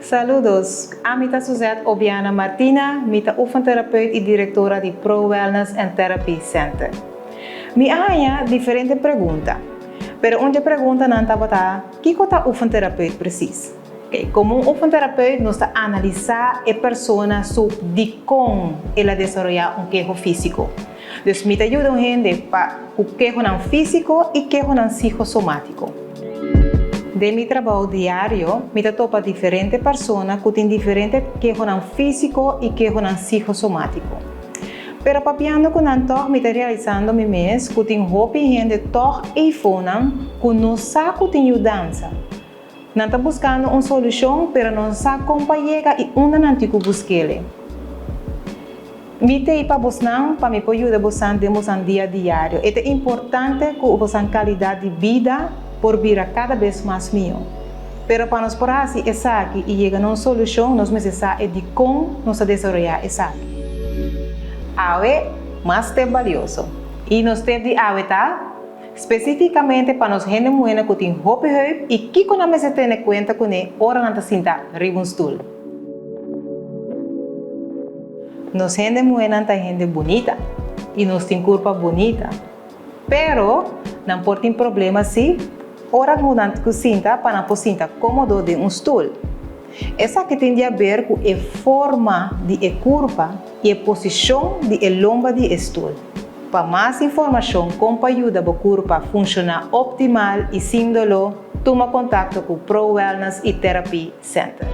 Saludos, ami ta Suzette Obiana Martina, mi ta oefentherapeut y directora di Pro Wellness and Therapy Center. Mi a haña diferente pregunta, pero un dje preguntanan tabata, Kiko ta oefentherapeut precies? Ok, komo un oefentherapeut nos ta analisá e persona su dikon el a desaroyá un keho físiko. Dus mi ta yuda un hende pa ku kehonan físiko i kehonan psikosomátiko. Den mi trabou diario mi ta topa diferente persona ku tin diferente kehonan físiko i kehonan psikosomátiko. Pero papiando ku nan tòg mi ta realisando mi mes ku tin hopi hende tòg eifonan ku no sa ku tin yudansa. Nan ta buskando un solushon pero no sa kon pa yega i unda nan tin ku busk'ele. Mi t'ei pa bosnan pa mi por yuda bosan den bosan dia diario. E ta importante ku bosan kalidat di bida por bira kada bes mas mihó. Pero pa nos por hasi esaki i yega na un solushon nos mester sa e dikon nos ta desaroyá esaki. Awe mas tep balioso. I nos tep di awe ta spesifikamente pa nos hende muhénan ku tin hopi heup i kiko nan mester tene kuenta kuné ora nan ta sinta riba un stul. Nos hende muhénan ta hende bunita i nos tin kurpa bunita. Pero, nan por tin problema si ora ku nan ku sinta pa nan por sinta kómodo den un stul. Esaki tin di haber ku e forma di e kurpa i e posishon di e lomba di e stul. Pa mas informashon kon pa yuda bo kurpa funshoná optimal i sin doló, tuma kontakto ku Pro Wellness i Therapy Center.